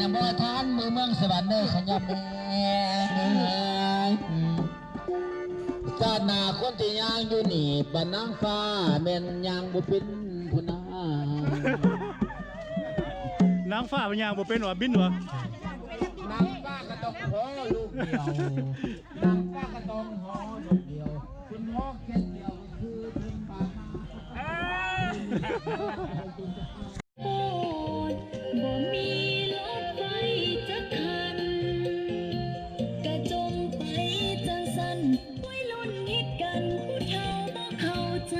ນະບໍ່ທັນ ມືເມືອງສະຫວັນເດີ ຂະຫຍັບແດ່. ຊາດໜ້າຄົນທີ່ຍ່າງຢູ່ນີ້ ບັດນາງຟ້າແມ່ນຍ່າງບໍ່ເປັນພຸ້ນນາ. ນາງຟ້າມັນຍ່າງບໍ່ເປັນຫວາ ບິນຫວາ? ນາງຟ້າກໍຕ້ອງຂໍລູກດຽວ ນາງຟ້າກໍຕ້ອງຂໍລູກດຽວ ເພິ່ນຂໍແຄ່ດຽວຄືເພິ່ນບາດມາ. ໂອ້ຍ ບໍ່ມີລົດໄຟຈັກຄັນ ກະຈົ່ມໄປຈັ່ງຊັ້ນ ໄວລຸ້ນເຮັດກັນ ຜູ້ເຖົ້າບໍ່ເຂົ້າໃຈ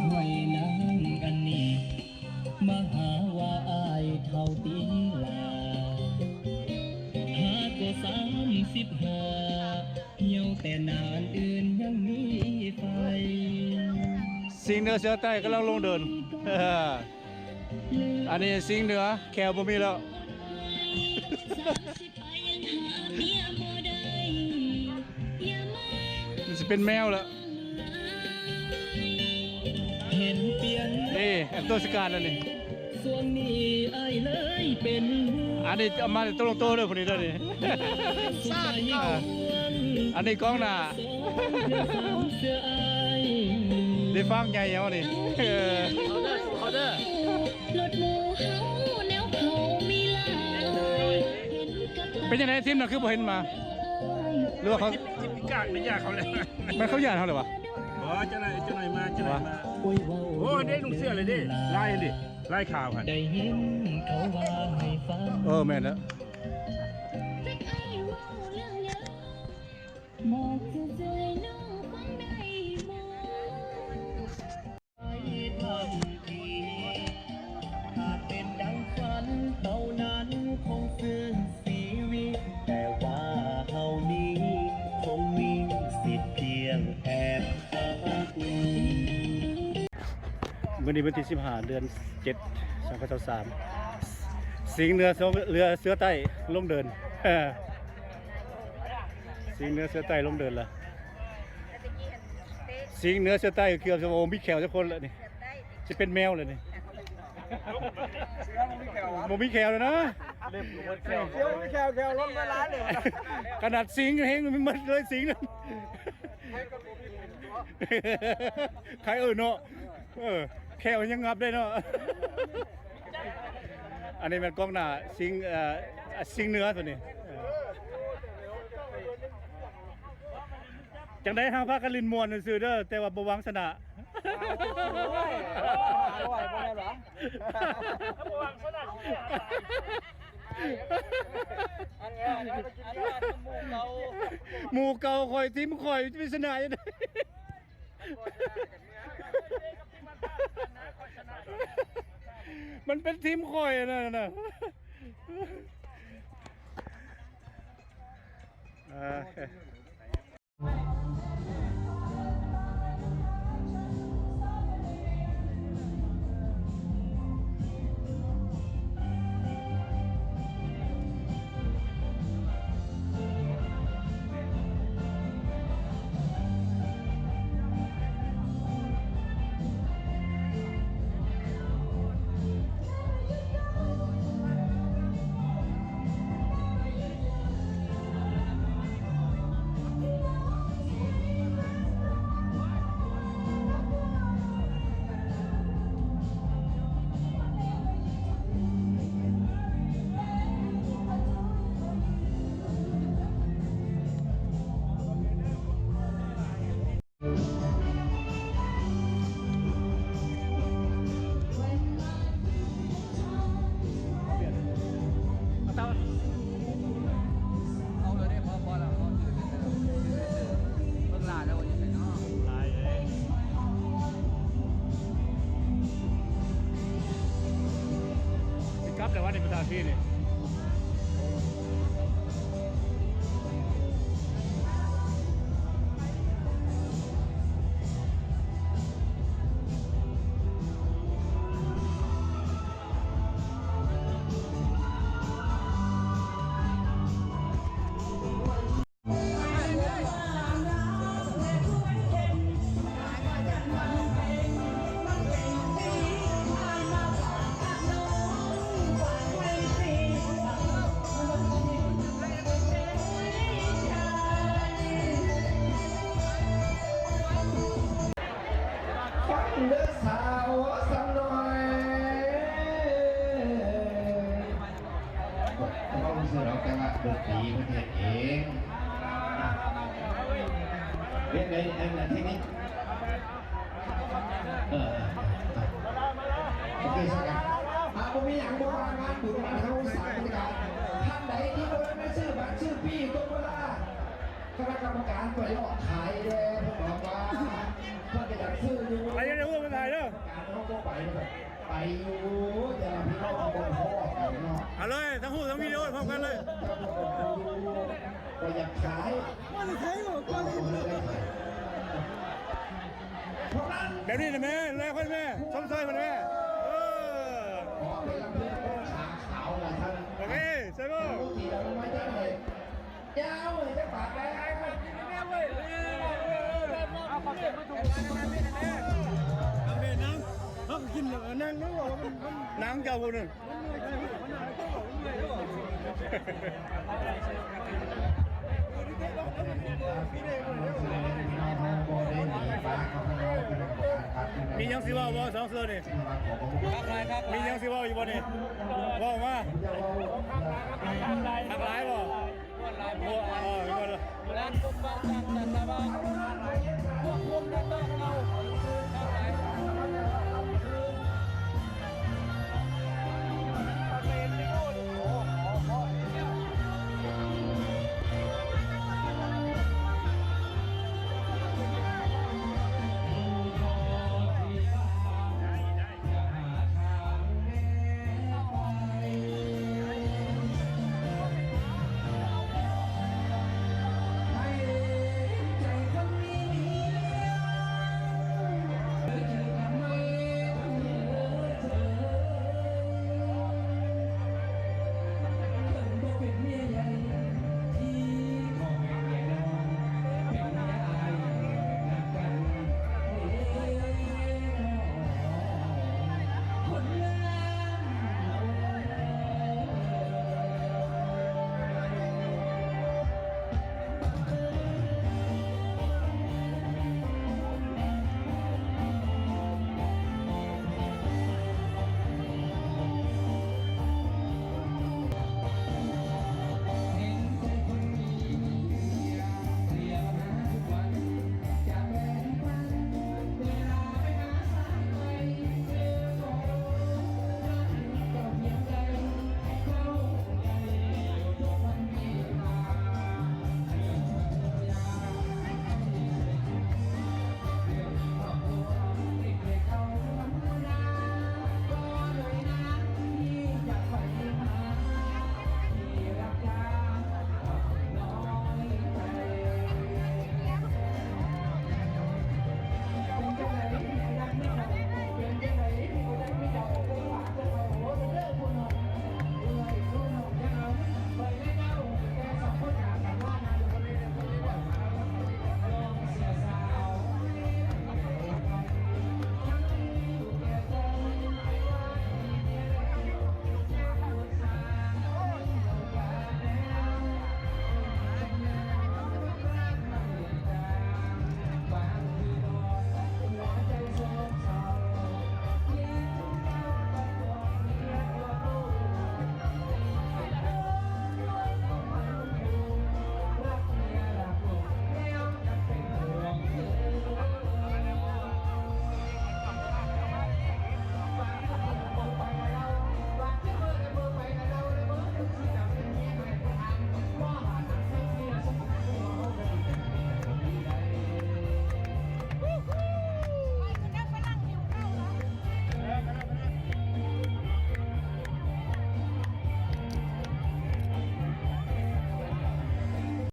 ຫ້ວຍນາງອັນນີ້ ມາຫາວ່າອ້າຍເຖົ້າຕິລາ ຫາກໍສາມສິບຫ້າ ຫ່ຽວແຕ່ໜ້າອັນອື່ນຍັງມີໄຟ. ຊິງເໜືອເສືອໃຕ້ກຳລັງລົງເດີ່ນ. ອັນນີ້ຊິງເໜືອ ແຂ້ວບໍ່ມີແລ້ວ. ມັນຊິເປັນແມວລະ. ເຫັນປ່ຽນ ນີ້ ແອັບໂຕສະກາດແລ້ວນີ້. ຊ່ວງນີ້ອ້າຍເລີຍເປັນ ອັນນີ້ເອົາມາແຕ່ໂຕໂຕເດີ ຜູ້ນີ້ເດີນີ້. ອັນນີ້ກອງໜ້າ ເສືອອ້າຍ ໄດ້ຟັງໃຫຍ່ເຮົານີ້. ເອີ ເອົາເດີ ເອົາເດີ. ລົດໝູ່ເຮົາແນວເຂົາມີຫຼາຍ ເປັນຈັ່ງໃດທີມນັ້ນຄືບໍ່ເຫັນມາ ຫຼືວ່າເຂົາ ທີມ ທີມພິການໄມ່ຢາກເຂົາແລ້ວ. ແມ່ນເຂົາຢ້ານເຮົາແລ້ວຫວາ? ບໍ່ ຈັກໜ້ອຍ ຈັກໜ້ອຍມາ ຈັກໜ້ອຍມາ. ໂອ້ ເດ້ ນຸ່ງເສື້ອເລີຍເດ້ ລາຍເດ້ ລາຍຂາວຫັ້ນ. ໄດ້ຍິນເຂົາວ່າໃຫ້ຟັງ ເອີ ແມ່ນແລ້ວ. ບອກເຈົ້າໃຈນ້ອງຟັງໄດ້ບໍ່? ມື້ນີ້ວັນທີສິບຫ້າ ເດືອນເຈັດ ສອງພັນຊາວສາມ ຊິງເໜືອ ເສືອໃຕ້ລົງເດີ່ນ. ຊິງເໜືອເສືອໃຕ້ລົງເດີ່ນລະ. ຊິງເໜືອເສືອໃຕ້ເກືອບຈະບໍ່ມີແຂ້ວຈັກຄົນລະນີ້ ຊິເປັນແມວລະນີ້. ບໍ່ມີແຂ້ວແລ້ວນະ ເລັບບໍ່ໝົດແຂ້ວ ເສືອບໍ່ມີແຂ້ວ ແຂ້ວລົງໄປຫຼາຍເລີຍ. ຂະໜາດຊິງເຮງມັນໝົດເລີຍ ຊິງນັ້ນ ໃຄເອີເນາະ. ເອີ ແຂ້ວຍັງງັບໄດ້ເນາະ. ອັນນີ້ແມ່ນກອງໜ້າຊິງ ເອີ ຊິງເໜືອໂຕນີ້. ຈັ່ງໃດເຮົາພາກັນຫຼິ້ນມ່ວນຊື່ໆເດີ ແຕ່ວ່າບໍ່ຫວັງຊະນະ. ໂອ້ຍ ບໍ່ຫວັງຊະນະ. ອັນນີ້ ອັນນີ້ໝູ່ເກົ່າ ໝູ່ເກົ່າຂ້ອຍ ທີມຂ້ອຍ ຈະໄປຊະນະຈັ່ງໃດ? ມັນເປັນທີມຂ້ອຍອັນນັ້ນນະ. ອ່າ ຊິກັບແລ້ວວະນີ້ ປະທານທີ່ນີ້. ຄືເຮົາ ແຕ່ວ່າດົນຕີເພິ່ນເຮັດເອງ. ເຮັດໄດ້ອັນນັ້ນທີ່ນີ້ ເອີ ໂອເຄ ຊັ້ນກະ ອ່າ ບໍ່ມີຫຍັງ ບໍ່ວ່າງານບຸນງານເຮົາ ສາຍບໍລິການ ທ່ານໃດທີ່ບໍ່ໄດ້ມາຊື້ບັດຊື້ປີ້ ຕົກເວລາ ຄະນະກຳມະການໄປຫຼອກຂາຍແດ່ ເພິ່ນບອກວ່າ ເພິ່ນກະຢາກຊື້ຢູ່ ໄປເດີ ເພິ່ນຖ່າຍເດີ ການເຮົາບໍ່ໄປ ໄປຢູ່ ແຕ່ວ່າພີ່ນ້ອງເຮົາບໍ່ພໍກັນເນາະ. ເອົາເລີຍ ທັງຮູບທັງວິດີໂອພ້ອມກັນເລີຍ. ເຈົ້າບໍ່ໄປຢູ່ ບໍ່ຢາກຂາຍ ບໍ່ໄດ້ຂາຍ ເພາະນັ້ນ ແບບນີ້ນະແມ່ ແລກເພິ່ນແມ່ ຊົມເຊີຍເພິ່ນແມ່ ເອີ ຂໍເປັນລຳເພິ່ນຂາຂາວລະຊັ້ນ. ໂອເຄ ໃສ່ບໍ່ ເອົາມາຈັກໃຫ້ ຍາວເລີຍ ຈັກບາດແລ້ວ ເອົາເຂົ້າເສຍມາຖົມ ເອົາເຂົ້າເສຍມາຖົມ ເອົາເບນນັ່ງ ເຮົາກໍກິນແລ້ວນັ່ງເນາະ ມັນ ມັນ ນັ່ງເຈົ້າຜູ້ໜຶ່ງ ມັນເມື່ອຍໃຈ ມັນໜ້າເຈົ້າ ມັນເມື່ອຍເດ້. ມີຫຍັງຊິເວົ້າບໍ່ ສອງເສື້ອນີ້? ມີຫຍັງຊິເວົ້າຢູ່ບໍ່ນີ້? ເວົ້າມາ. ຄັກຫຼາຍບໍ່? ມ່ວນຫຼາຍ ມ່ວນຫຼາຍ ມ່ວນຫຼາຍ ດ້ານປົກປັກສາສະໜາ ພວກຄຸມໄດ້ຕ້ອງເອົາ